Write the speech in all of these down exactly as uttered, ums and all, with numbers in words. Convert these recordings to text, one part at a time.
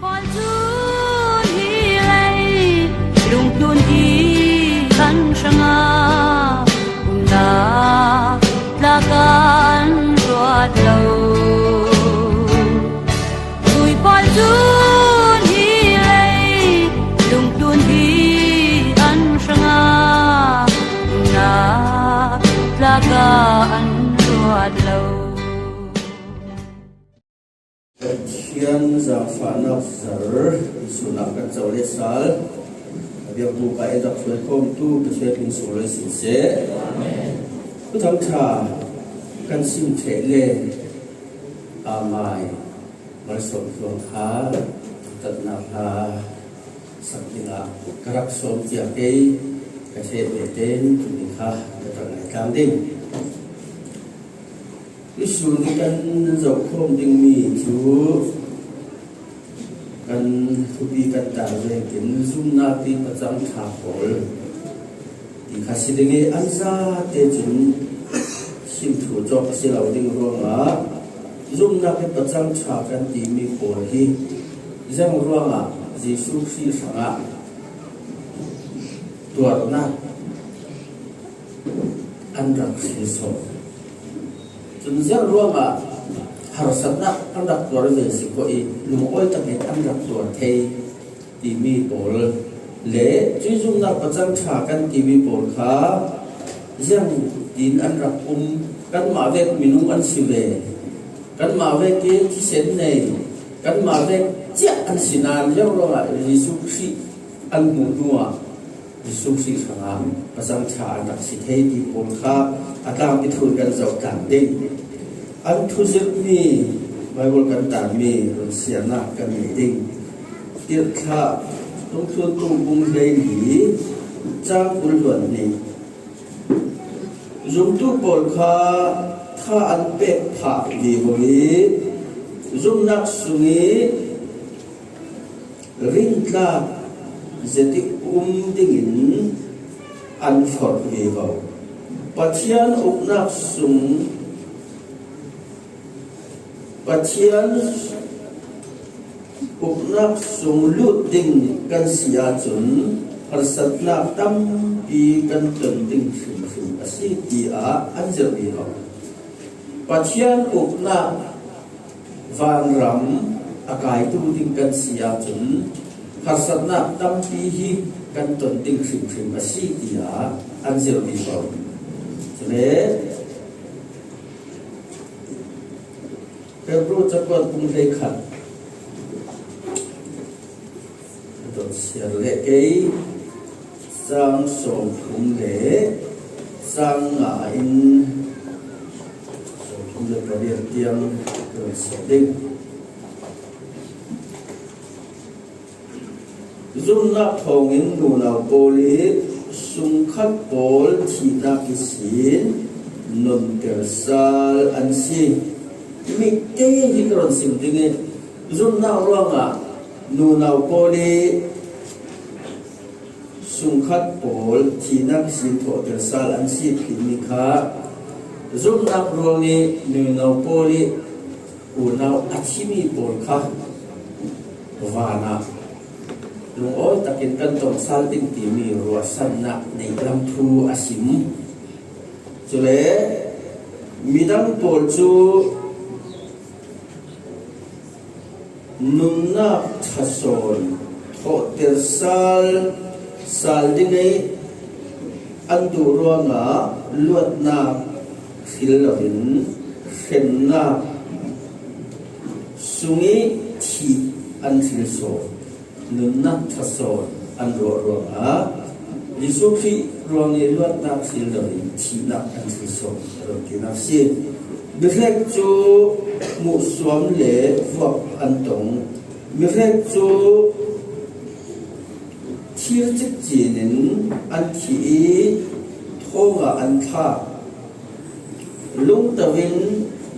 Pawl cu hi lei lungtlun hi an hrang a, umnak tlak ah an ruat lo. Zui pawl cun hi lei lungtlun hi an hrang a, umnak tlak ah an ruat lo. Pathian zaangfahnak zar in sunak kan co le sal a biakbuk ah i rak hruai khawmtu Pathian hmin sung le sin seh. Thuthang ṭha kan sim ṭheh le amai malsawm tluang kha tatnak hla sak dingah ka rak sawm cia kei ka ṭheh ve tein tuni kha ka rak ngaitlang ding. Tuihsun i kan zoh khawm dingmi cu kan thupi kan tar vekin zumnak i pacang ṭha pawl ti kha si ding i an zate cun sim thu cawk a si lo ding ruangah zumnak i pacang ṭha kan timi pawl hi ziang ruangah Jesuh Khrih hrangah tuarnak an rak hrilsawn. Cun ziang ruangah harsatnak an rak tuar ve si ko i lungawi takin an rak tuar thei timi pawl le cuih zumnak pacang ṭha kan timi pawl kha ziang tiin an rak um. Kanmah vek minung an si ve, kanmah vek i thisen nei, kanmah vek ciah an si nain ziang ruangah Jesuh Khrih an hmuh hnuah Jesuh Khrih hrangah pacang ṭha an rak si thei ti pawl kha a tlangpi thu in kan zoh tlang ding. An thuzirhmi Baibal kan tanmi run siarnak kan nei ding. Tirhthlah Thongthlun Tung bung hleili cang kul hluan hnih. Zumtu pawl kha tha an pek phah vivo i zumnak sung i ringtlak zetik um dingin an forh vivo. Pathian uknak sung, Pathian uknak sung lut ding kan si ahcun harsatnak tampi kan ton ding hrimhrim a si, tiah an zirh vivo. Pathian uknak vanram a kaitu ding kan si ahcun harsatnak tampi hi kan ton ding hrimhrim a si, tiah an zirh vivo. Cule Hebru cakuat bung hleikhat a ton siar le kei cang sawmthum le cang nga in sawmthum le pariat tiang ka run siar ding. Zumnak thawngin nunau pawl i sungkhat pawl thihnak ihsin nunter sal an si. Mite hi ka run sim ding i zumnak ruangah nunau pawl i sungkhat pawl thihnak ihsin thawhter sal an si timi kha zumnak ruang i nunau pawl i unau a thimi pawl kha vanah lungawi takin kan tong sal ding timi ruahsannak neih lam thu a sim. Cule midang pawl cu nunnak ṭha sawn thawhter sal, sal ding i an duh ruangah luatnak hril loin hremnak sung i thih an hril sawn. Nunnak ṭha sawn an ruah ruangah Jesuh Khrih ruang i luatnak hril loin thihnak an hril sawn a run tinak si. Mihrek cu hmuhsuam le vuak an tong. Mihrek cu thir cikcin in an thih i thawng ah an thlak. Lungto in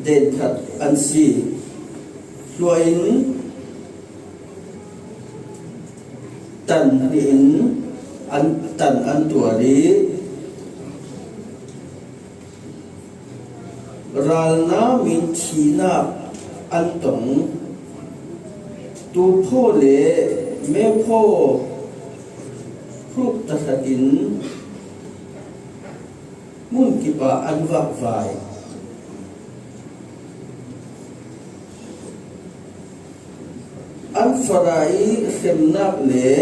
denthat an si. Hluah in tan hnih in an tan an tuar i ralnam in thihnak an tong. Tuuphaw le meephaw hruk tahratin hmun kipah an vakvai. An fara i hremnak le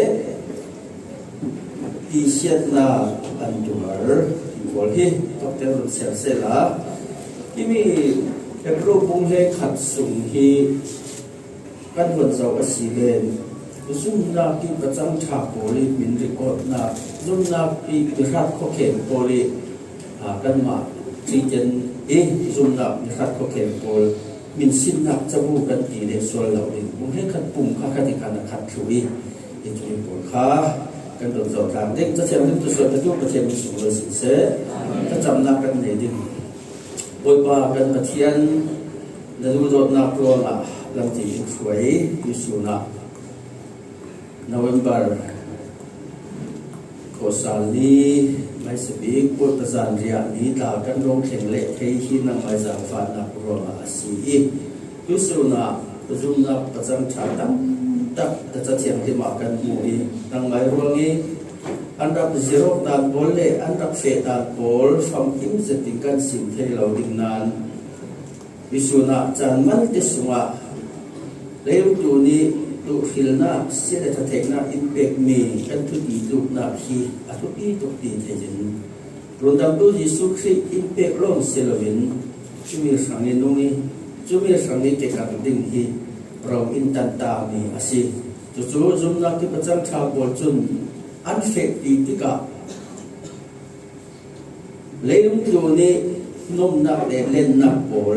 tisiatnak an tuar ti pawl hi tokten run siar sehla, himi Hebru bung hleikhat sung hi kan huan zoh a si len, zumnak i pacang ṭha pawl i min record nak, zumnak i mihrat khuakhen pawl i, aa, kanmah Khristian i zumnak mihrat khuakhen pawl min sinnak cabu kan ti le sual lo ding. Bung hleikhat pum kha khat i khan a khat thlu i, hi cu hi pawl kha kan dot zoh tlang ding. Cathiang rim tu sual petu Pathian min sung lo sin seh. Thlacamnak kan nei ding. Bawipa kan Pathian, na duhdawtnak ruangah lamti in hruai tuisun ah November kawsal ni, hmaisabik Bawipa zanriah ni tla kan rung thleng leh thei hi nangmai zaangfahnak ruangah a si i, tuisun ah zumnak pacang ṭha tamtak na Cathiang rim ah kan hmuh i, nangmai ruang i an rak zirh awk dan pawl le an rak feh dan pawl famkim zetin kan sim thei lo ding nan, tuisun ah caan malte sungah leilungtu nih tuh hrilnak, sia le ṭha theihnak in pekmi kan thupi tluknak hi a thupi tuk ti thei in, Rundamtu Jesuh Khrih in pek lawng si loin, cumi hrang i nung i, cumi hrang i kekar ding hi ro in tantami a si. Cucu zumnak i pacang ṭha pawl cun an fehpi tikah, leilungtu nih nomnak le lennak pawl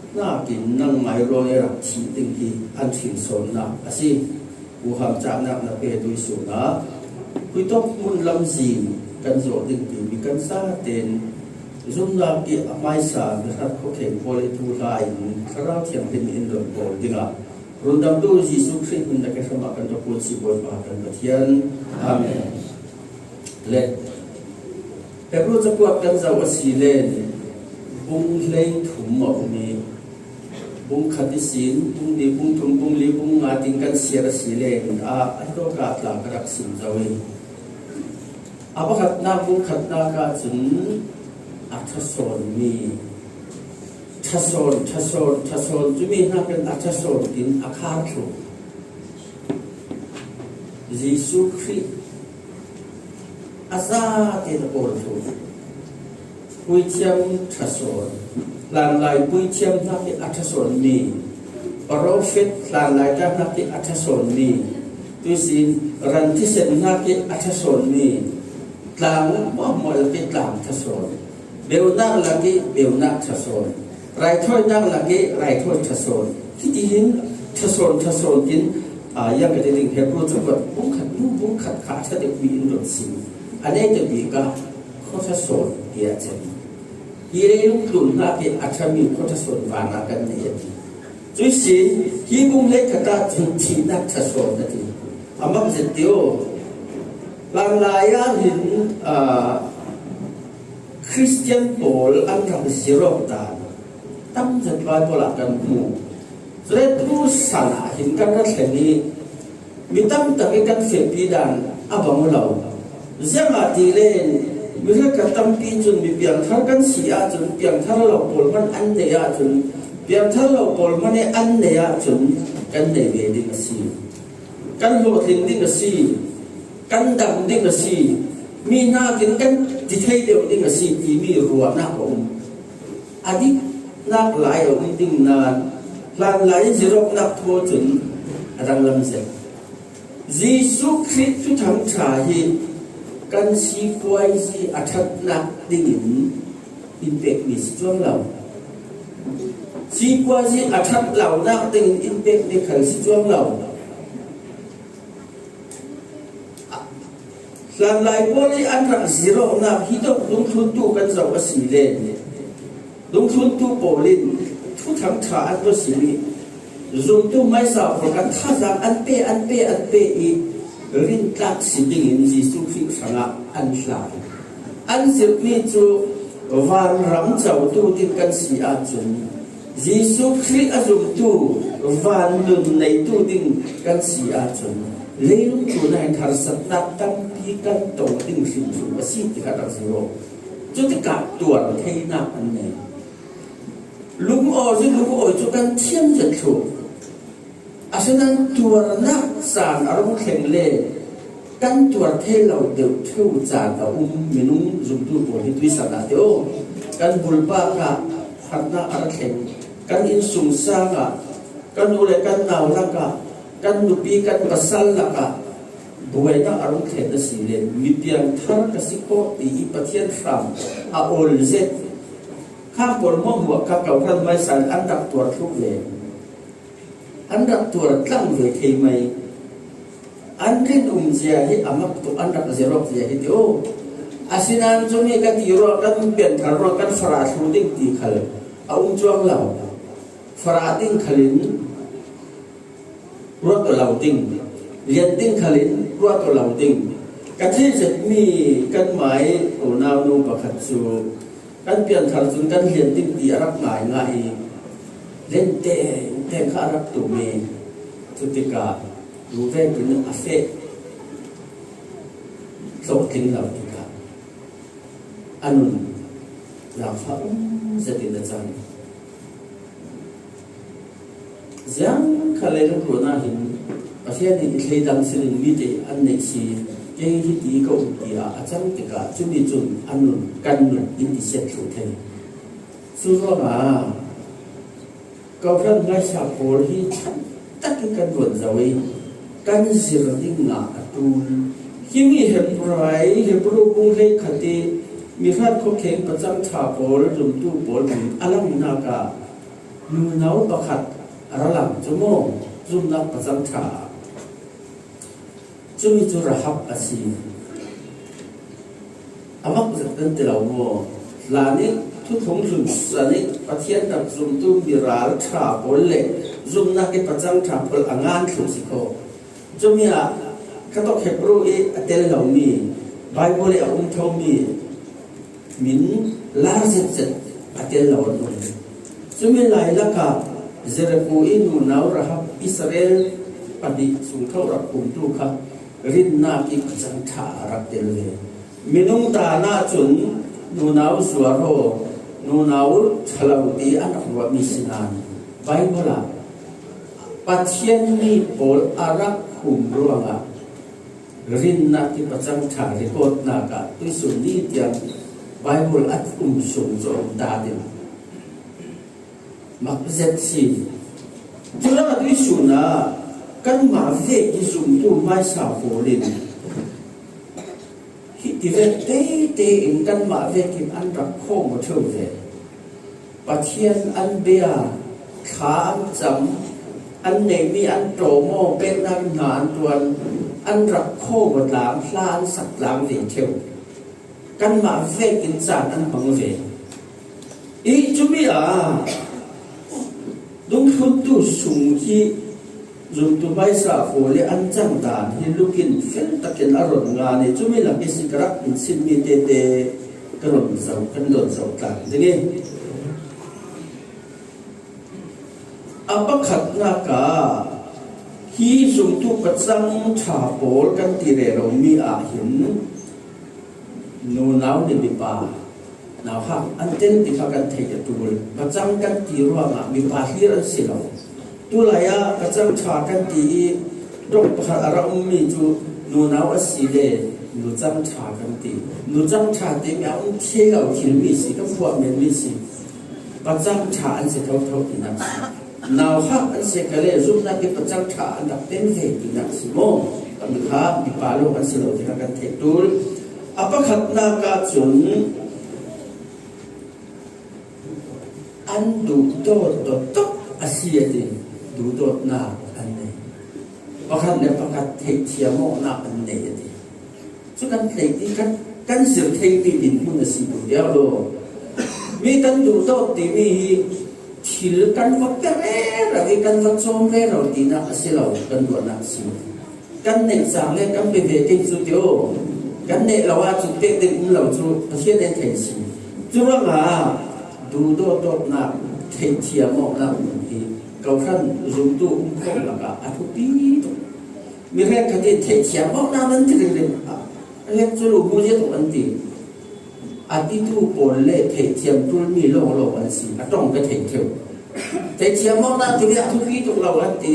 hnakin nangmai ruang i rak thih ding hi an hrilsawnnak a si. Huham cahnak na pe tuisun ah, khuitawk hmun lamzin kan zawh ding timi kan zaten zumnak i a hmaisa mihrat khuakhen pawl i thuhla in Thlarau Thianghlim in dot pawl dingah Rundamtu Jesuh Khrih hmin na ke hramah kan rak kun si Bawipa kan Pathian. Amen. Le Hebru cakuat kan zoh a si le bung hlei thum a um i, bung khat ihsin, bung hnih, bung thum, bung li, bung nga tin kan siar a si le, a, a tawk ah tla ka rak sim zo i, a pakhatnak, bung khatnak ah cun a ṭha sawnmi, ṭha sawn, ṭha sawn, ṭha sawn, cumi hnakin a ṭha sawn tin a khar thluh. Jesuh Khrih a zaten a kawl thluh. Puithiam ṭha sawn, hlanlai puithiam hnakin a ṭha sawnmi, profet hlanlai ta hnakin a ṭha sawnmi, tuisin ran thisen hnakin a ṭha sawnmi, tlang hmuahhmuah lak i tlang ṭha sawn, beunak lak i beunak ṭha sawn, raithawinak lak i raithawi ṭha sawn. Hitihin ṭha sawn, ṭha sawn tin, aa, yang ka ti ding, Hebru cakuat bung khat, bung, bung khat kha a ṭha deuhmi in dot sim. A neite bik ah khuaṭha sawn tiah a cem. Hi leilung tlun hnakin a ṭhami khuaṭha sawn van ah kan nei a ti. Cuihsin hi bung hleikhat ah cun thihnak ṭha sawn a ti. A mak zet ti aw. Hlanlai ah hin, aa, Khristian pawl an rak zirh awk dan tam zet Baibal ah kan hmu. Cule tu san ah hin kan ra thleng i, mi tamtak i kan fehpi dan a bang lo. Ziangahtile mi hrekkhat tampi cun mi piangthar kan si ahcun, piangthar lo pawl hmanh an nei ahcun, piangthar lo pawl hmanh i an nei ahcun kan nei ve ding a si. Kan hlawhtling ding a si, kan dam ding a si, mi hnakin kan ti thei deuh ding a si timi ruahnak a um. A diknak lai a um ding nan, hlanlai zirh awknak thaw cun a danglam zet. Jesuh Khrih Thuthang ṭha hi kan sipuaizi a ṭhatnak dingin in pekmi si cuang lo. Sipuaizi a ṭhat lonak dingin in pekmi khal si cuang lo. Hlanlai pawl i an rak zirh awknak hi dongh dungthluntu kan zoh a si le, dungthluntu pawl in Thuthang ṭha an va sim i, zumtu hmaisa pawl kha thazaang an pe, an pe, an pe i, rintlak si dingin Jesuh Khrih hrangah an hlan. An zirhmi cu vanram cotu ding kan si ahcun, Jesu Khrih a zumtu van nun neitu ding kan si ahcun leilung tlun ah hin harsatnak tampi kan tong ding hrimhrim a si ti kha rak si law. Cutikah tuar theinak an nei. Lungawi cu, lungawi cu kan thiam zet thluh. Asinain tuarnak caan a rung thleng le kan tuar thei lo deuh ṭheu caan a um minung zumtu pawl hi tuisan ah teh aw, kan bulpak ah harnak a ra thleng, kan innsungsang ah, kan u le kan nau lakah, kan nupi kan pasal lakah buainak a rung thlen a si le mi piangthar ka si khawh ti i Pathian hram a awl zet. Kha pawl hmuahhmuah kha kawhhran hmaisa in an rak tuar thluh ve. An rak tuar tlang ve thei mai. An rinum zia hi a mak tuk, an rak zia lawk zia hi ti aw. Asinain cumi ka ti ruang, kan pianthar ruang, kan farah thlu ding ti khal a um cuang lo. Farah ding khalin ruat aw lo ding, lian ding khalin ruat aw lo ding. Ka thei zetmi kan mai unau nu pakhat cu kan pianthar cun kan lian ding ti a rak ngaingai i, lente, lente kha a rak tum i, cutikah lu vekin a feh hlawhtling lo tikah a nun zaangfah um zetin a cang. Ziang kha leilung tlun ah hin Pathian nih i thleidang sinin mi te an neih si, kei hiti ka um tiah a cang tikah cumi cun a nun, kan nun in ti siat thluh thei. Cu ruangah kawhhran hmaisa pawl hi ṭhan takin kan ruat zo i kan zir ding ah a ṭul. Himi Hebrai, Hebru bung hleikhat i mi hrat khuakheng pacang ṭha pawl, zumtu pawl hmun a langnak ah nunau pakhat a ra lang cu maw, zumnak pacang ṭha. Cumi cu Rahab a si. A mak zet kan ti lo maw? Hlan i thuthlung hlun san i Pathian rak zumtu mi ralṭha pawl le zumnak i pacang ṭha pawl a ngan thluh si kho. Cumi ah kha tawk Hebru i a tel lomi, Baibal i a um thomi min lar zetzet a tel lo an um. Cumi lai lakah Jericho i nunau Rahab Israel pahnih sungtho rak khumtu kha rinnak i pacang ṭha a rak tel ve. Minung dan ahcun nunau zuar aw, nunau ṭha lo ti an rak ruahmi si nain Baibal ah Pathian mi pawl a rak khum ruangah rinnak i pacang ṭha record nak ah tuisun ni tiang Baibal a um sung cu a um ta ding. Mak zet si. Cucaah tuisun ah kanmah vek i zumtu hmaisa pawl in hi tivek teitei in kanmah vekin an rak khawm aw ṭheu ve. Pathian an bia, thla an cam, an neihmi an ṭawm aw, peknak hna an ṭuan, an rak khawm aw tlang, hla an sak tlang ve ṭheu. Kanmah vekin caan an hmang ve. I cumi ah dungthluntu sung hi zumtu hmaisa pawl i an cang dan hi lukin fel takin a ron ngan i cumi lam hi si ka rak in chimmi tete ka ron zo, kan ron zo tlang ding i. A pakhatnak ah hi zumtu pacang ṭha pawl kan ti reromi ah hin nunau le mipa nauhak an tel ti kha kan theih a ṭul. Pacang kan ti ruangah mipa hlir an si lo. Tulai ah pacang ṭha kan ti i dong pakhat a rak ummi cu nunau a si le nucang ṭha kan ti. Nucang ṭha timi a um thei lo thilmi si, kan phuah menmi si. Pacang ṭha an si thotho tinak si. Nauhak an si ka le zumnak i pacang ṭha an rak tel ve tinak si maw? Kan kha mipa lawng an si lo tinak kan theih ṭul. A pakhatnak ah cun an duhdawt dawt tuk a si a ti. Duhdawtnak an nei. Pakhat le pakhat theihthiam awknak an nei a ti. Cu kan tleih ti kan, kan zir thei ti dinhmun a si tu deuh law. Mi kan duhdawt timi hi thil kan va pe rero i kan va cawm rero tinak a si lo, kan ruahnak a si. Kan neih cang le kan pe ve ding cu tio, kan neih lo ahcun pek ding um lo cu Pathian in thei a si. Curuangah duhdawt dawtnak Theihthiam awkna um hi Kohhran zumtu um khawm lakah a thupi tuk. Mi hrekkhat in theihthiam awkna nan ti ringring a, a hek cu lu hmu zia tuk an ti. A titu pawl le theihthiam ṭulmi lawnglawng an si, a ṭong ka thei ṭheu. Theihthiam awkna ti ve a thupi tuk lo an ti.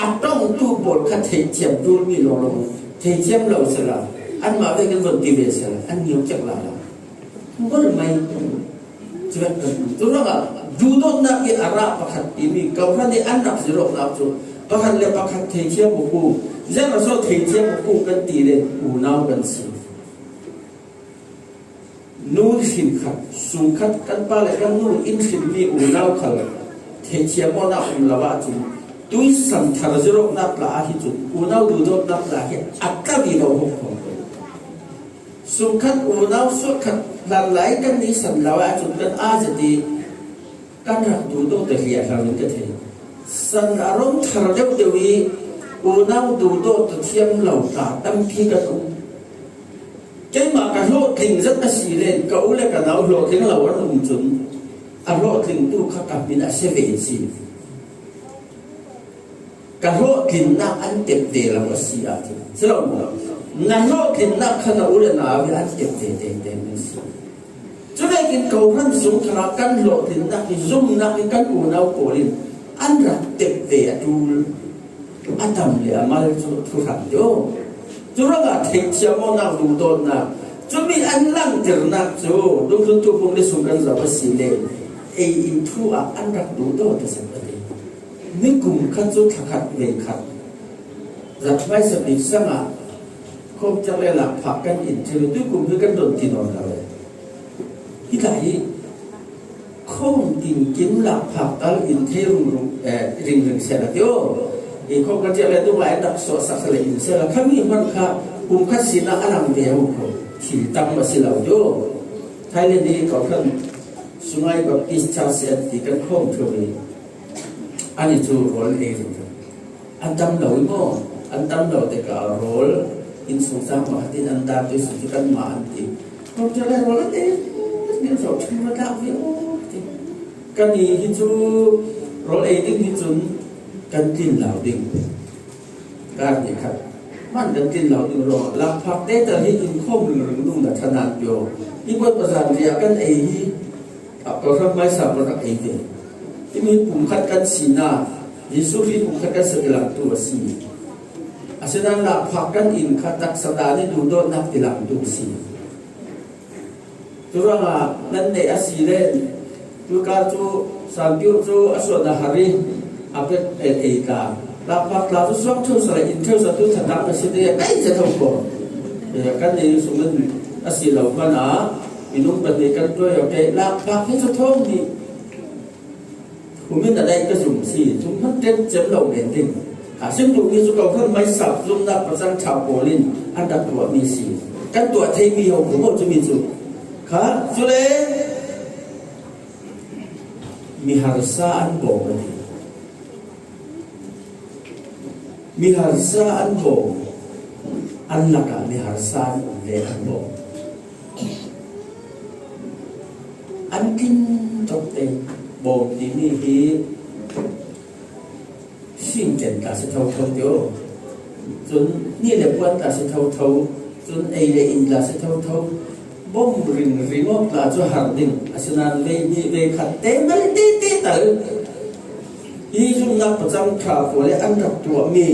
A ṭongtu pawl kha theihthiam ṭulmi lawnglawng, theihthiam lo sela, anmah vekin von ti ve sela, an ngiau cek lala. Gol mai. Curuangah duhdawtnak i a rah pakhat timi Kohhran i an rak zirh awknak cu pakhat le pakhat theihthiam u ku, ziang a so theihthiam u ku kan ti le unau kan si. Nu hrin khat, sung khat kan pa le kan nu in hrinmi unau khal theihthiam awknak um lo ahcun tuisan thar zirh awknak tla ah hi cun unau duhdawtnak tla hi a tla vivo hok khawh. Sungkhat unau sungkhat hlanlai kan i san lo ahcun kan aa zet i kan rak duhdawt te hliahhlang in ka thei. San a rung thar deuhdeuh i unau duhdawt te thiam lo tla tampi kan um. Keimah ka hlawhtling zat a si le ka u le ka nau hlawhtling lo an um cun a hlawhtlingtu kha ka hmin a si ve si. Ka hlawhtlinnak an tep ve lo a si ahcun, si lo maw? Na hlawhtlinnak kha na u le nau i an tep ve tengteng a si. Cuvekin Kohhran sung kha kan hlawhtlinnak i zumnak i kan unau pawl in an rak tep ve a ṭul, a tam le a mal cu thuhran deuh. Curuangah theihthiam awknak, duhdawtnak, cumi an langhternak cu dungthluntu pumli sung kan zoh a si le ei in thu ah an rak duhdawt a si a ti. Nikum khat cu thla khat vei khat zat hmaisa bik sangah khawmcak le lakphak kan in ṭheu, tuikum hi kan don ti nawn lo. Hi tla hi khawm tinkim lakphak tal in thei rungrung, eh, ringring seh la tio. I khawm kan ciah le tung lai rak suahsak le in seh la, khami hman kha pumkhat sinah a lang ve ho kho. Thil tam a si lo tio. Thailand i Kohhran Sungai Baptist Church an ti kan khawm ṭheu i, ani cu rawl ei ringring. An tam lo i maw? An tam lo tikah rawl innsungsang pakhat in an dar tu si cu kanmah an ti. Rawl ṭial le rawl an ei, nih rawl ṭhum rak lak ve aw ti. Kan i hi cu rawl ei ding hi cun kan tlin lo ding. Kar ni khat hman kan tlin lo ding ruangah lakphak te tal hi in khawm ringring ding dah ṭha nan pio. Hi buat pazan ria kan ei hi. A Kohhran hmaisa pawl rak ei ve. Timi pumkhat kan sinak, Jesuh hi pumkhat kan si i langtu a si. Asinain lakphak kan in kha taksa dan i duhdawtnak i langtu a si. Curuangah nan neih a si le, tulkar cu Sanpiu cu a suan a har i a pek ei ta. Lakphak tla cu suak ṭheu sala in ṭheu sa tu thatak a si te, kai zet ho ko. Eh, kan neih sung in a si lo hmanh ah minung pahnih kan tuai awk te, lakphak hi cu thawng hnih hum in a daih ka zum si, cu hmanh ṭem cem lo men ding. A sim duh mi cu Kohhran hmaisa zumnak pacang ṭha pawl in an rak tuahmi si. Kan tuah theimi ho khumaw cu mi cu kha, cule mi harsa an bawm a ti. Mi harsa an bawm, an lakah mi harsa an um le an bawm. An kin tok te bawm timi hi singten ta si thotho tio. Cun ni le puan ta si thotho, cun ei le in ta si thotho. Bawm ringring awk tla cu har ding, asinain vei hnih vei khat te mal tete tal. Hi zumnak pacang ṭha pawl le an rak tuahmi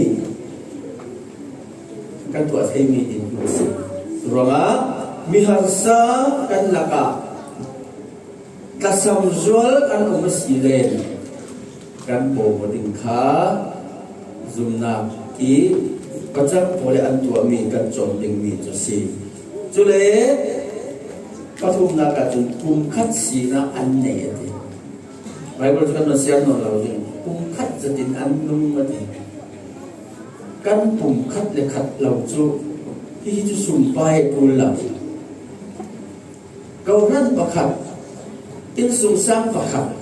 kan tuah theimi ding a si. Ruangah mi harsa kan lakah tlasam zual an um a si le kan bawm ding kha zumnak i pacang pawl le an tuahmi kan cawm dingmi cu si. Cule pathumnak ah cun pumkhat sinak an nei a ti. Baibal cu kan va siar nawn lo ding. Pumkhat zetin an nung a ti. Kan pumkhat le khat lo cu hihi cu sumpai a ṭul lo. Kohhran pakhat, innsungsang pakhat,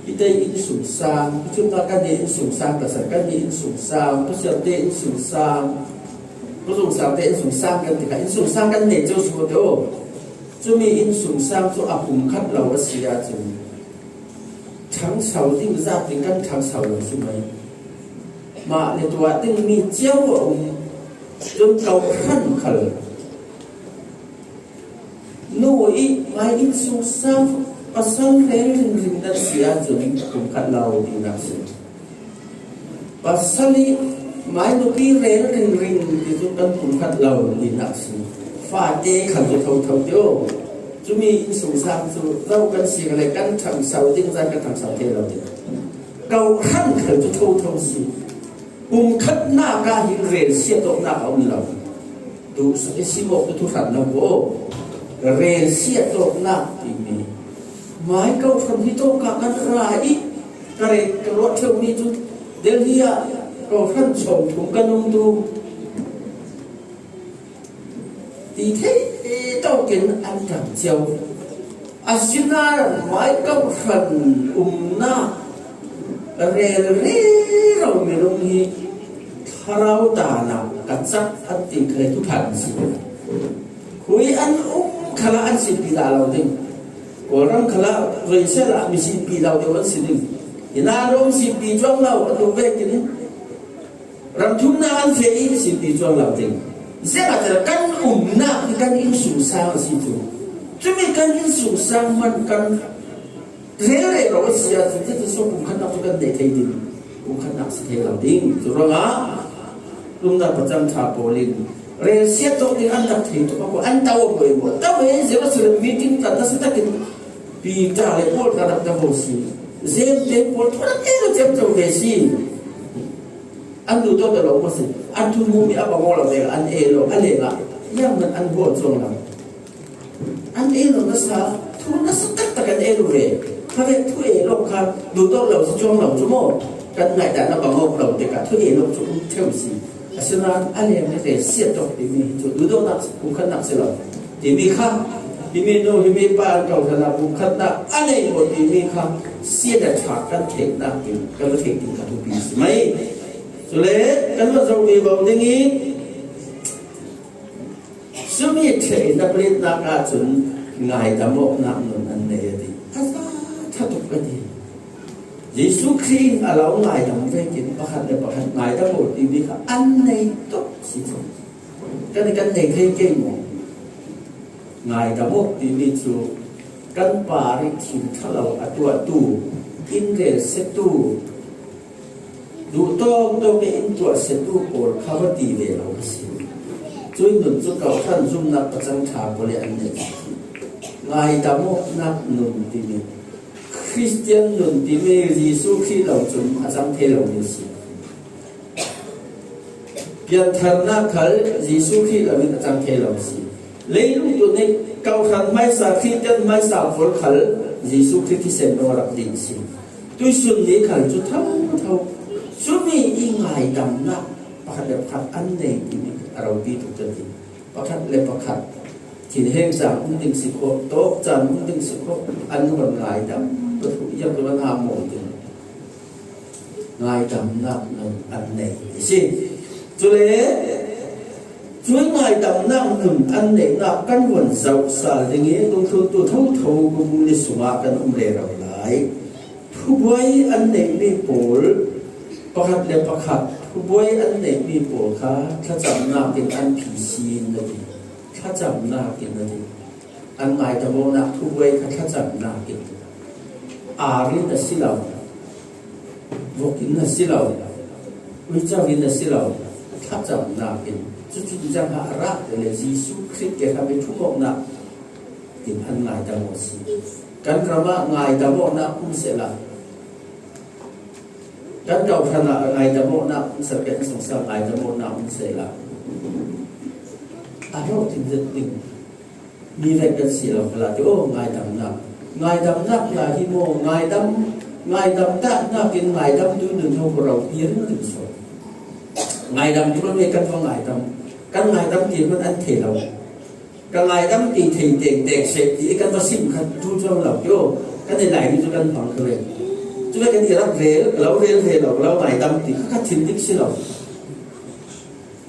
hite innsungsang, cuka kan i innsungsang ka sa, kan i innsungsang, pasiamte innsungsang, pazungsangte innsungsang kan ti kha, innsungsang kan nei cu si ko te aw. Cumi innsungsang cu a pumkhat lo a si ahcun Ṭhangso ding zat ding kan ṭhangso lo si mai. Mah le tuah ding mi cio a um. Cun kawhhran khal nu i mai innsungsang pasal rel ringring nan si ahcun pumkhat lo dingnak si. Pasal i mai nupi rel ringring ti cu kan pumkhat lo dingnak si. Fate khal cu thotho tio. Cumi innsungsang cu zo kan si le kan ṭhangso ding zat kan ṭhangso thei lo ding. Kawhhran khal cu thotho si. Pumkhatnak ah hin relsiat awknak a um lo. Duhsuk i sim awk cu thuhran lo ko. Relsiat awknak timi. Mai kawhhran hi tawk ah kan ra i ka ret ka ruah ṭheumi cu Delhi ah kawhhran sawmthum kan um tu. Ti thei tawkin an ṭam cio. Asinain mai kawhhran umnak rel rero minung hi thlarau dan ah ka cak an ti kha le thuhran si. Khui an um khalah an sinpi dah lo ding. Kawlram khalah voi sehla mi sinpi lo deuh an si ding. Hina rom sinpi cuang lo an um vekin ramthumnak an feh i sinpi cuang lo ding. Ziangahtile kan umnak hi kan innsungsang a si cu. Cumi kan innsungsang man kan rel rero a si ahcun cucu so pumkhatnak cu kan neih thei ding. Pumkhatnak si thei lo ding. Cu ruangah rumnak pacang ṭha pawl in relsiat tawk ding an rak thei tuk a ko an tau a ko i maw? Tau e, Jerusalem meeting tlan nasa takin Peter le Paul ka rak tau si. Zemte pawl thu rak e lo ciamco ve si. An duh tawk lo maw si? An thu hmumi a bang aw lo ve an e lo, a lengah ziangman an bual cuang lo. An e lo nasa, thu nasa taktak an e lo ve. Kha ve thu e lo kha duh tawk lo si cuang lo cu maw? Kan ngaihdan a bang aw lo tikah thu e lo cu um ṭheu si. Asinain a leng le relsiat tawk timi hi cu duhdawtnak si, pumkhatnak si lo. Timi kha, himi nu, himi pa an kawhhran ah pumkhatnak a nei maw timi kha siat a ṭha kan theihnak in kan va theih ding kha thupi si mai. Cule kan va zoh vivo ding i, cumi ṭheh in a palitnak ahcun ngaidam awknak nun an nei a ti. A za ṭha tuk a ti. Jesuh Khrih in a lo ngaidam vekin pakhat le pakhat ngaidam aw timi kha an nei tuk si cu. Kan i kan nei thei ke maw? Ngaidam awk timi cu kan par i thil ṭha lo a tuahtu, in relsiattu, duhtawk tawk i in tuahsiattu pawl kha va ti ve lo a si. Cui nun cu kawhhran zumhnak pacang ṭha pawl i an nei. Ngaidam awknak nun timi, Khristian nun timi Jesuh Khrih lo cun a cang thei lomi a si. Piantharnak khal Jesuh Khrih lo in a cang thei lo a si. Leilung tu nih kawhhran hmaisa, Khristian hmaisa pawl khal Jesuh Khrih thisen dong a rak ding a si. Tuisun ni khal cu thotho. Cumi i ngaidamnak pakhat le pakhat an nei timi a ropi tuk a ti. Pakhat le pakhat thinheng caan um ding si khawh, tawk caan um ding si khawh, an hun ngaidam, pathuh iang tu an hau maw ding. Ngaidamnak nun an nei a si. Cule, cui ngaidamnak nun an neihnak kan vun zoh sal ding i, dungthluntu thotho bubu ni sungah kan um rero lai. Thubuai an neihmi pawl, pakhat le pakhat thubuai an neihmi pawl kha thlacamnak in an phi sin a ti. Thlacamnak in a ti. An ngaidam awknak thubuai kha thlacamnak in, ar in a si lo, vok in a si lo, uico in a si lo, thlacamnak in. Cucu cang a rah le Jesuh Khrih ke kha mi ṭhum awknak in an ngaidam aw si. Kan ram ah ngaidam awknak um sehla, kan kawhhran ah ngaidam awknak um sehla, kan sungsal ngaidam awknak um sehla, a rawk in zet ding mi vek kan si lo kha la ti aw, ngaidamnak. Ngaidamnak lai hi maw? Ngaidam, ngaidam tahnak in ngaidamtu nun ho ko ropi a ring ring so. Ngaidam tu kan va ngaidam. Kan ngaidam ti hmanh an thei lo. Ka ngaidam ti thei tengteng seh ti kan va sim kha tu cuang lo kio. Kan i lai mi cu kan hmang kha ve. Cu ve kan i rak rel, ka lo rel ve lo, ka lo ngaidam ti kha kha thin dik si lo.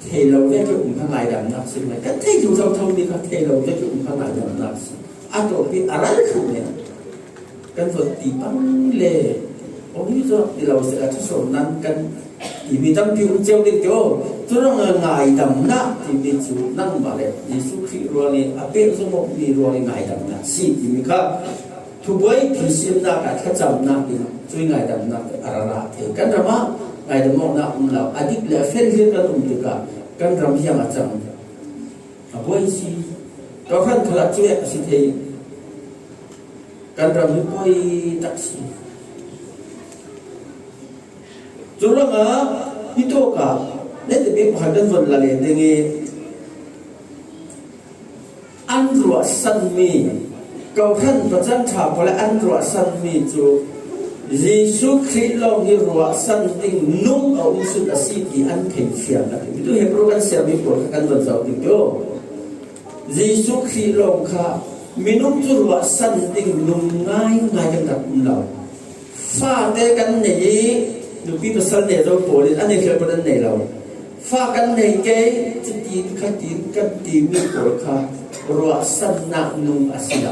Thei lo ve cu um kha ngaidamnak si mai. Kan thei tu thotho mi kha thei lo ve cu um kha ngaidamnak si. A tawpi a ral thluh nih. Kan vot ti pang le, ong hi zawk ti lo se a, thusawn nan kan ti mi tampi um ceu ding tio. Cu ruangah ngaidamna timi cu nangmah le Jesuh Khrih ruangih a pek zumawk mi ruangih ngaidamna si timi kha thubuai phisimnak ah thlacamnak in cui ngaidamnak a rarah thei. Kan ram ah ngaidam awknak um lo, a dik le a felhir kan um tikah kan ram hiang a cang. A buai si. Kawhhran khalah cuek a si thei. Kan ram hi buai tak si. Cu ruangah hi tawkah neite bik pakhat kan von la len ding i, an ruahsanmi, kawhhran Pathian ṭha pawl an ruahsanmi cu Jesuh Khrih lawng hi ruahsan ding nung a um sun a si ti an thei fiang a ti. Mitu Hebru kan siami pawl kha kan von zoh ding tio. Jesuh Khrih lawng kha minung cu ruahsan ding nung ngaingai kan rak um lo. Fate kan nei i, nupi pasal nei zo pawl in an nei fial pawl an nei lo. Fa kan nei kei, cutin khatin kan timi pawl kha ruahsannak nung a si lo.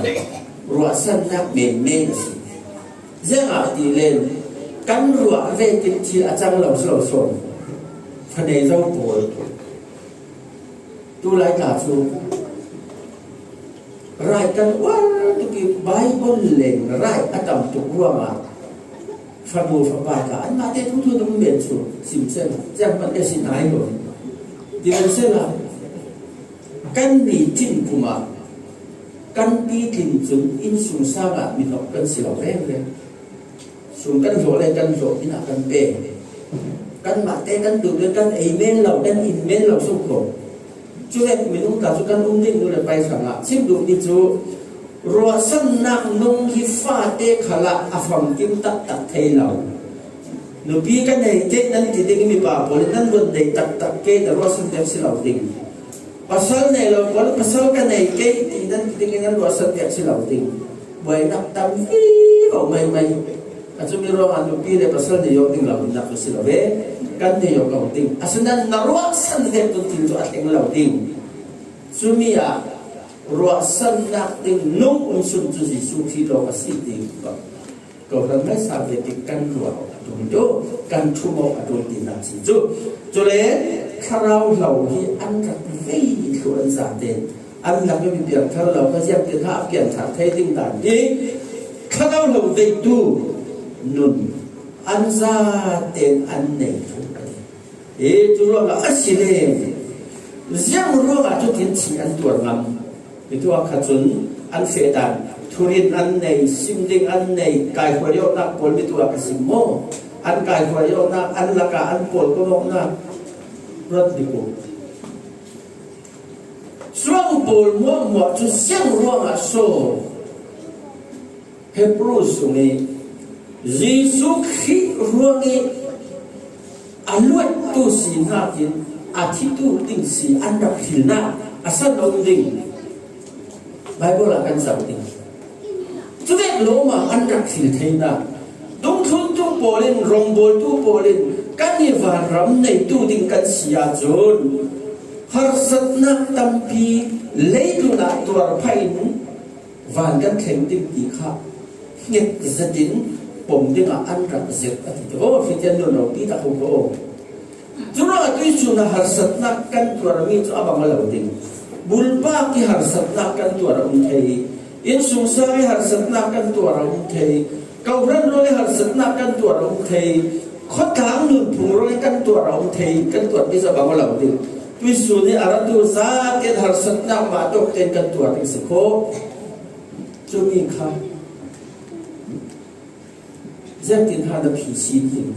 Ruahsannak menmen a si. Ziangahtile kan ruah vekin thil a cang lo si lo sawn. Fa nei zo pawl. Tulai tla cu raih kan uar tuk i Baibal leng raih a tam tuk ruangah fanu fapa tla anmah te thuthu nan men cu sim seh la, ziang hmanh le si nai lo. Ti nan seh la, kan ni tin kum ah kan pi tin cun innsungsang ah mi hnok kan si lo rengreng. Sum kan hlawh le kan hlawh inn ah kan pe. Kanmah te kan duh le kan ei men lo, kan in men lo suk ko. Cuvek minung ta cu kan um ding nu le pai hrangah chim duhmi cu ruahsannak nung hi fate khalah a famkim taktak thei lo. Nupi ka nei te nan ti ding i mipa pawl in nan vun nei taktak ke na ruahsan deuh si lo ding. Pasal nei lo pawl, pasal ka nei kei ti nan ti ding i nan ruahsan piak si lo ding. Buainak tam vivo maimai. A cumi ruangah nupi le pasal nei awk ding lo nak si lo ve. Kan nei awk lo ding. Asinain na ruahsan vek tu ti cu a thleng lo ding. Cumi ah ruahsannak ding nung um sun cu Jesuh Khrih lawng a si ti. Kawhhran hmaisa vekin kan ruah a ṭul ṭul, kan ṭhum awk a ṭul tinak si cu. Cule thlarau hlo hi an rak vei thluh an zate an lak mi piangthar lo, ka ziangtin ha a piangthar thei ding dan hi thlarau hlo veitu nun an zaten an nei thluh a ti. Hi cu ruangah a si le ziang ruangah cutin thih an tuar ngam? Hi tu ah kha cun an fehdan, thurin an nei, sim ding an nei, kaihruai awknak pawl mi tu ah ka sim maw? An kaihruai awknak, an lakah an pawl kong awknak ruat bik uh. Cuang pawl hmuahhmuah cu ziang ruangah so? Hebru sung i Jesuh Khrih ruang i a luattu sinak in a thitu ding si an rak hrilnak a san a um ding Baibal ah kan zoh ding. Cuvek lawmah an rak hril theinak dungthluntu pawl in, rawngbawltu pawl in kan i vanram neitu ding kan si ahcun harsatnak tampi leitlun ah tuar phah in van kan thleng ding ti kha hnget zetin pom dingah an rak zirh a ti. Aw, hitian nun lo pi tak ko ko. Curuangah tuihsun ah harsatnak kan tuarmi cu a bang a lo ding. Bulpak i harsatnak kan tuar a um thei. Innsungsang i harsatnak kan tuar a um thei. Kohhran ruang i harsatnak kan tuar a um thei. Khuatlang nunphung ruang i kan tuar a um thei. Kan tuarmi cu a bang a lo ding. Tuihsun i a ratu zaten harsatnak mah tawk tein kan tuar ding si kho. Cumi kha ziangtin ha na phi si ding?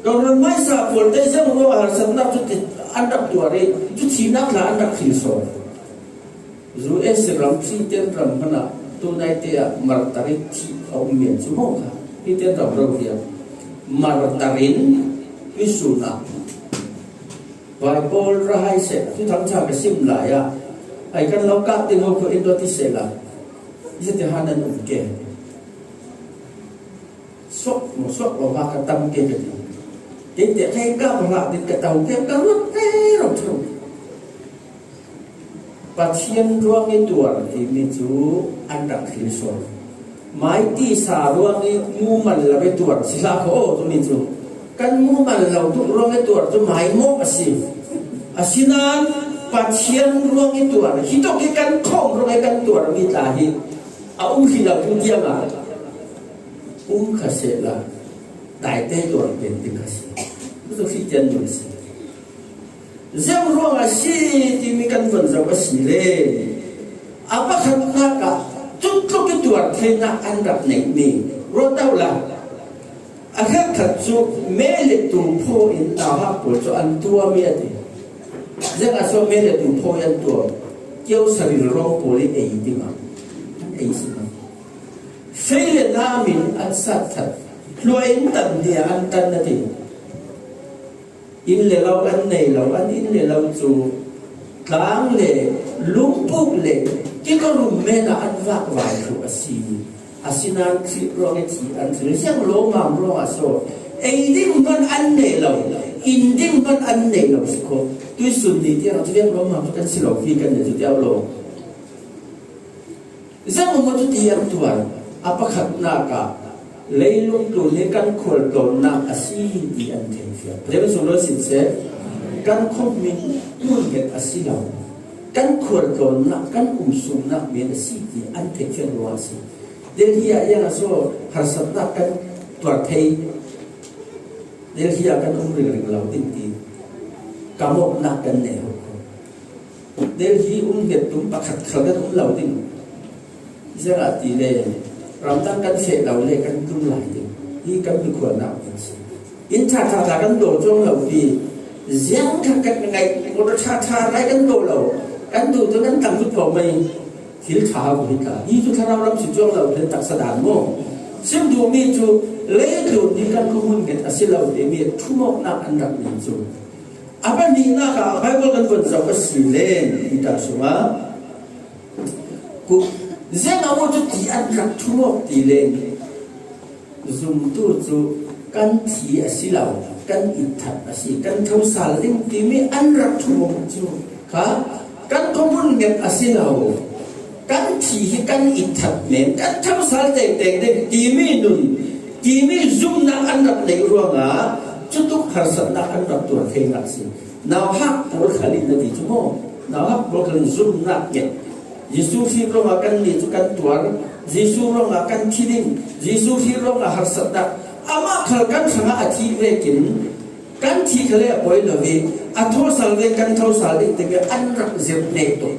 Kohhran hmaisa pawl te ziang ruang harsatnak cu ti an rak tuar i cu thihnak hla an rak hrilh sawn. U S ram Khristian ram hmanh ah tunaite ah martar i thih a um men cu maw kha? Khristian ram rori ah martar in tuihsun ah Baibal ra hai seh, Thuthang ṭha ka sim lai ah ai kan lo kah ding ho kho in dawt i seh la, ziate ha nan um ke. Suak maw suak lo ha ka tam ke ka ti. Keite kha ka hlah ding ka to ke ka ruat te ro ṭheu. Pathian ruang i tuar timi cu an rak hrilh sawn. Mai tisa ruangin mumal lo i tuar si hlah kho aw, tuni cu. Kan mumal lo tuk ruangin tuar cu maimawh a si. Asinain Pathian ruangin tuar, hi tuk hi kan khawm ruangin kan tuarmi tla hi a um hi lo tu tiang ah um kha sehla, daite tuar pen ding kha si. Cu Khristian nun a si. Ziang ruang a si timi kan von zoh a si le, a pakhatnak ah cutluk i tuar theinak an rak neihmi ruat deuh la. A hrekkhat cu me le tum phaw in nauhak pawl cu an tuahmi a ti. Ziangah so me le tum phaw in an tuah? Kio saril rawng pawl i ei dingah an ei si hna. Fei le nam in an sat that, hluah in tam hnih ah an tan a ti. Inn le lo an nei lo, an inn le lo cu tlang le lungpuk le kikarum men ah an vak vai thluh a si. Asinain Khrih ruangin thi an thil ziang lawmam ruangah so ei ding hman an nei lo, in ding hman an nei lo si kho. Tuisun ni tiang cu ziang lawmam cu kan si lo hi kan nei cu tiau lo. Ziangmawh cu ti an tuar, a pakhatnak ah leilung tlun hi kan khualtlawnnak a si ti an thei fiang. Pathian sung lo sin seh, kan khawmmi hmun nget a si lo, kan khualtlawnnak, kan umsumnak men a si ti an thei fiang ruang a si. Delhi ah iang a so harsatnak kan tuar thei, Delhi ah kan um ringring lo ding ti kamawhnak kan nei ho. Delhi um nget tum pakhat khal kan um lo ding. Ziangahtile ramdang kan feh lo le kan tlung lai ding. Hi kan mikhualnak kan si. Inn ṭha ṭha tla kan daw cuang lo pi. Ziang khat kan ngaih, motor ṭha ṭha rai kan daw lo. Kan duh tu kan tang lut ko mai. Thil ṭha ko hi tla. Hi cu thlarau lam si cuang lo, thil taksa dan maw? Sim duhmi cu leitlun hi kan khuahmun nget a si lo timi ṭhumawknak an rak nei cu. A pahnihnak ah Baibal kan von zoh a si le, Peter sungah, ku-, ziangah maw cu ti an rak ṭhumawk ti le, zumtu cu kan thi a si lo, kan itthat a si, kan thosal ding timi an rak ṭhumawk cu kha kan khuahmun nget a si lo. Kan thi hi kan itthat men, kan thosal tengteng ding timi nun, timi zumnak an rak neih ruangah cutuk harsatnak an rak tuar theinak si. Nauhak pawl khal in na ti cu maw? Nauhak pawl khal in zumnak nget. Jesuh Khrih ruangah kan ni cu kan tuar, Jesuh ruangah kan thi ding, Jesuh Khrih ruangah harsatnak, amah khal kan hrangah a thih vekin kan thih khal le a poi lo i a thosal ve, kan thosal ding timi an rak zirh hneh tuk.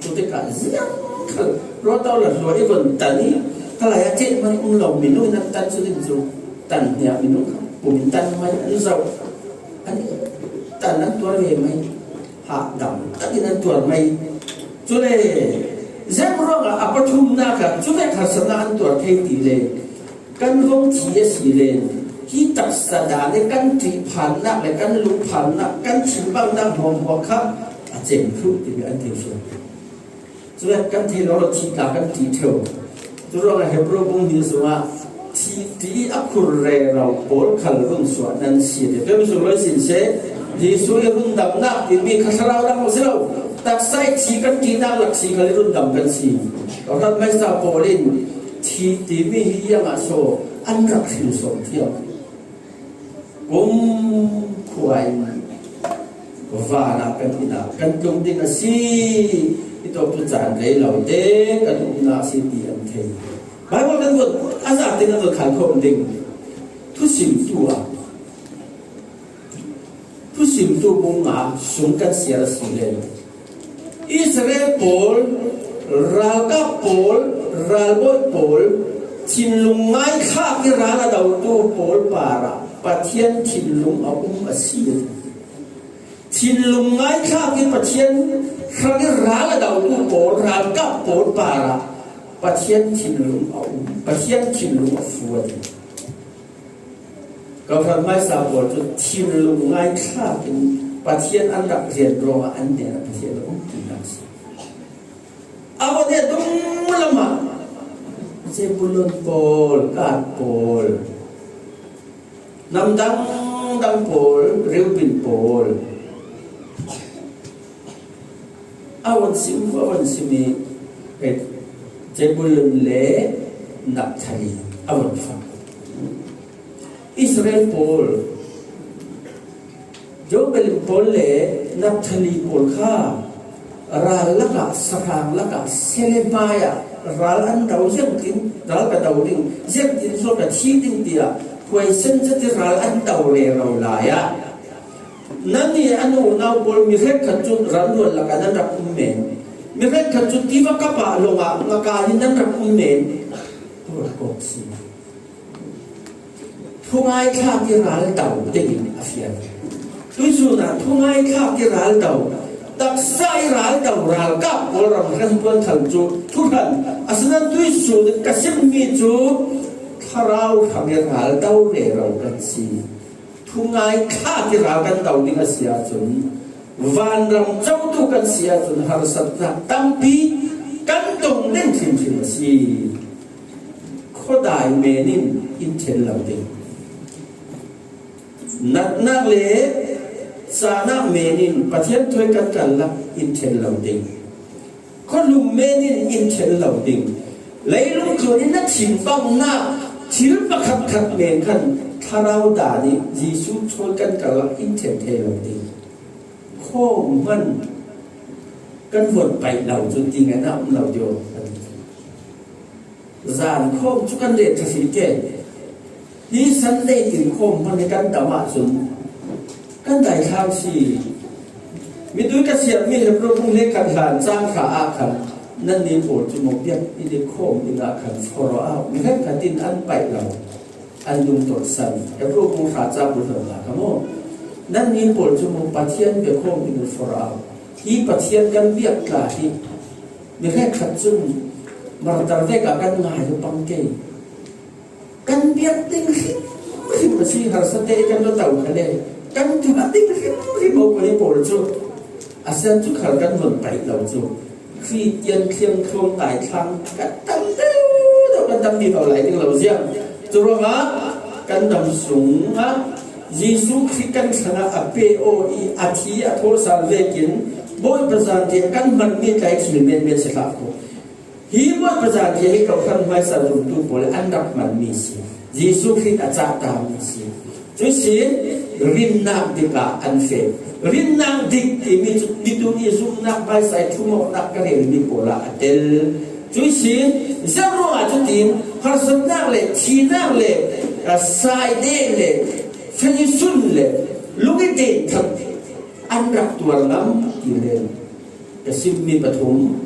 Cutikah ziang khal ruat awla hluai i von tan i, ka lai ah ceh hmanh um lo minung in an tan cu ding cu, tan hniah minung kha pum in tan hmanh an zoh. An tan an tuar ve mai. Hahdam takin an tuar mai. Cule ziang ruangah a pathumnak ah cuvek harsatnak an tuar thei ti le, kan vong thi a si le, hi taksa dan i kan ṭihphannak le kan lungphannak, kan thinbannak hmuahhmuah kha a cem thluh timi an thei fiang. Cuvek kan thei lo lo thih tla kan ṭih ṭheu. Curuangah Hebru bung hnih sungah thihṭi a khur rero pawl khal run suah nan si ti. Pem sung lo sin seh, Jesuh i rundamnak timi kha thlarau dang si lo. Taksa i thih kan ṭihnak lak si khal i rundam kan si. Kawhhran hmaisa pawl in thih timi hi iangah so an rak hrin sawm thiam? Kumkhua in vanah kan inn ah kan tlung ding a si. I tawptu caan rei lo te kan umnak a si ti an thei. Baibal kan vun a zate kan vun khan khawm ding. Thusimtu ah, thusimtu bung nga sung kan siar a si le, Israel pawl, ralkap pawl, ralbawi pawl, thinlung ngaithlak i ral a dotu pawl parah Pathian thinlung a um a si. Thinlung ngaithlak i Pathian hrang i ral a dotu pawl, ralkap pawl parah Pathian thinlung a um, Pathian thinlung a fu a ti. Kawhhran hmaisa pawl cu thinlung ngaithlak in Pathian an rak rian ruangah an hnen ah Pathian a um ti hna a si. A vawlei a dunglam ah Zebulun pawl, Gad pawl, nam dangdang pawl, Reuben pawl, a von sim, a von sim i, eh, Zebulun le Naphtali a vun fak. Israel pawl, Reuben pawl le Naphtali pawl kha ral lakah, sahrang lakah, selep hmaiah ral an do ziangtin, ral ka do ding, ziangtin zua ka thi ding tiah huaisen zet i ral an do rero lai ah, nannih a unau pawl mi hrekkhat cu ram luan lakah nan rak um men. Mi hrekkhat cu tiva kap ah lawngah ngakal in nan rak um men. Tuar kawk si. Thungai thlak i ral do dingin a fian. Tuihsun ah thungai thlak i ral do, taksa i ral do, ralkap pawl ram hranpuan khal cu thuhran. Asinain tuihsun in ka simmi cu thlarau hrang i ral do rero kan si. Thungai thlak i ral kan do ding a si ahcun, vanram cotu kan si ahcun harsatnak tampi kan tong ding hrimhrim a si. Khuadai men in in ṭhen lo ding. Natnak le cahnak men in Pathian thawi kan karlak in ṭhen lo ding. Khuahlum men in in ṭhen lo ding. Leilung tlun in na thim banghnak thil pakhatkhat men khan thlarau dan i Jesuh thawi kan karlak in ṭhen thei lo ding. Khawm hman kan vun paih lo cu ti ngai na um lo deuh. Zan khawm cu kan ret ṭha si ke. Hi Sunday tin khawm hman hi kan dam ahcun kan daithlang si. Mitui ka siatmi Hebru bung hleikhat hlan cang hra ah khan, nannih pawl cu maw biakinn i khawm ding ah khan forh aw, mi hrekkhat in an paih lo, an dungtawrhsan. Hebru bung hra cang hluan ah khan maw, nannih pawl cu maw Pathian biakhawm in forh aw. Hi Pathian kan biak tla hi mi hrekkhat cun martar vek ah kan ngai pang ke. Kan biak ding hrimhrim a si, harsa te kan lo to kha le, kan tuah ding hrimhrim awk a pawl cu a sian cu khal kan vun paih lo cu. Khristian thiang thluang daithlang kan tam deuh deuh, kan tam ti lo lai ding lo ziang. Curuangah kan dam sungah Jesuh Khrih kan hrangah a pe aw i a thi a thawh sal vekin Bawipa zan tiang kan hmanmi tlai thil menmen si hlah ko. Hi Bawipa zan hi kawhhran hmaisa zumtu pawl an rak hmanmi si. Jesuh Khrih a cahtakmi si. Cuihsin rinnak dik ah an feh. Rinnak dik timi cu mitu i zumhnak hmaisa i thumawknak ka relmi pawl ah a tel. Cuihsin ziang ruangah cutin harsatnak le thihnak le, ah, saideh le feisun le lung i den thak an rak tuar ngam ti le ka simmi pathum.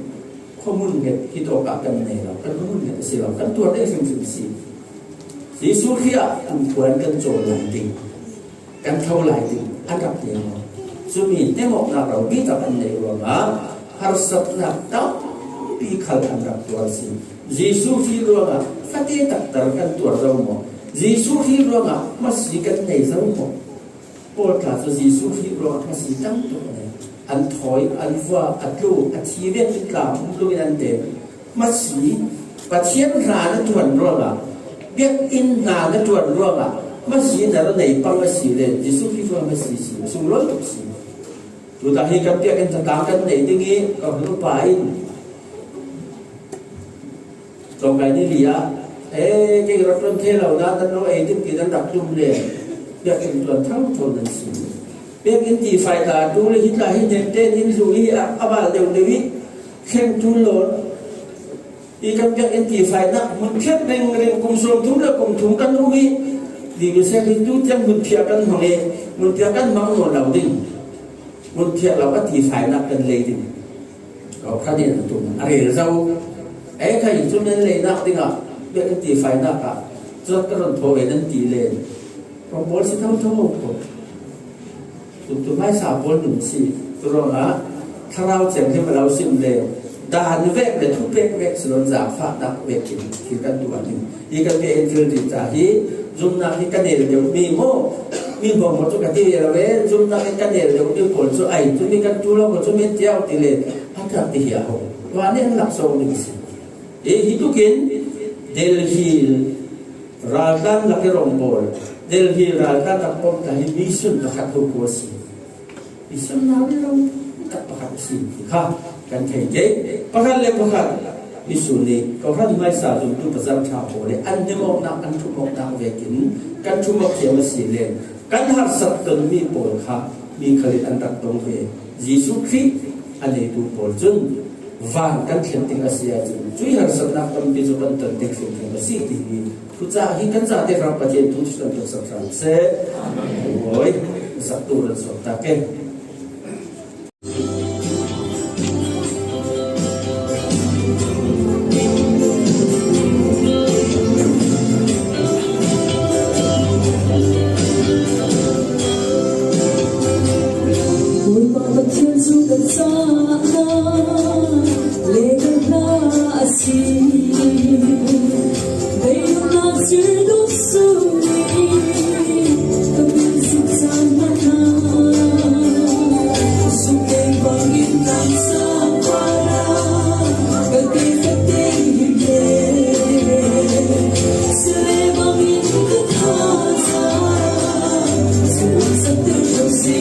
Khuamun nget hi tawk ah kan nei lo, kan khuamun nget a si lo, kan tuar deuh hrimhrim a si. Jesuh Khrih ah kumkhuan kan cawl lai ding, kan tho lai ding an rak ti lo. Cumi temawknak lo mi tak an nei ruangah harsatnak tampi khal an rak tuar a si. Jesuh Khrih ruangah fate taktak kan tuar zo maw? Jesuh Khrih ruangah hmasi kan nei zo maw? Pawl tla cu Jesuh Khrih ruangah hmasi tam tuk an nei. An thawi, an vua, a tlu, a thi vek in tla hmuh lungin an te. Hmasi, Pathian hna na ṭuan ruangah, biakinn hna na ṭuan ruangah hmasi na ra nei pang a si le Jesuh Khrih ruangah hmasi si, sunglawi tuk si. Tuta hi kan biakinn tatang kan nei ding i ka hnu pa in Tlawngkai ni li ah, eh, kei rak ṭuan thei lo, na nan lo ei ding ti nan rak tum le, biakinn ṭuan thotho nan si. Biakinn tifai tla tu le hi tla hi nen tein in hlu hi a, a val deuh deuh i, thleng tu lawn i kan biakinn tifainak hmun phiat ringring kum sawm thum le kum thum kan um i, ding i sek hi tu tiang hmun phiat kan hmang i, hmun phiat kan hmang nawn lo ding. Hmun phiat lo a tifainak kan lei ding. Kawhhran in a tum, a rel zo. Ei kha in cu nan leinak dingah biakinn tifainak ah cuat ka run thaw ve nan ti len. Rawngbawlsi thotho ko. Tumtum hmaisa pawl nun si. Curuangah Thlarau Thianghlim a lo sim le dan vek le thupek vek si loin zaangfahnak vekin thil kan tuah ding. Hi kan biakinn thil ding ca hi zumhnak hi ka nel deuh mi maw? Mi hmuahhmuah cu ka ti ve lo ve, zumhnak hi ka nel deuh mi pawl cu ai, cumi kan ṭul lo maw, cumi tiau ti le, a ṭhat ti hi a ho. Tuah nih an laksawng ding si. Hi, hi tukin Delhi raltlan lak i rawngbawl, Delhi raltlan rak pom ta hi mission pakhat ho ko si. Mission nau i lo tak pakhat a si ti kha kan thei ke. Pakhat le pakhat Nisun ni kohran hmaisa zumtu pazar ṭha pawl le an hnemawknak, an ṭhumawknak vekin kan ṭhumawk thiam a si le kan harsat tawn mi pawl kha mi khalin an rak tong ve. Jesuh Khrih a neitu pawl cun van kan thlen ding a si ahcun cuih harsatnak tampi cu kan ton ding hrimhrim a si timi thucah hi kan zate hrang Pathian thu cu kan tuahsak hram seh. Awi, saktu ran sawm ta ke. Bawipa Pathian cu ka cahnak le ka hla a si. Vei lungnak cir duh sun in ka min zungzal hmanh hna. Zuk kei bangin tlang sang parah ka te ka te hi le. Sile bangin ka thazaang zungzal ter ko si.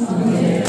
Amen.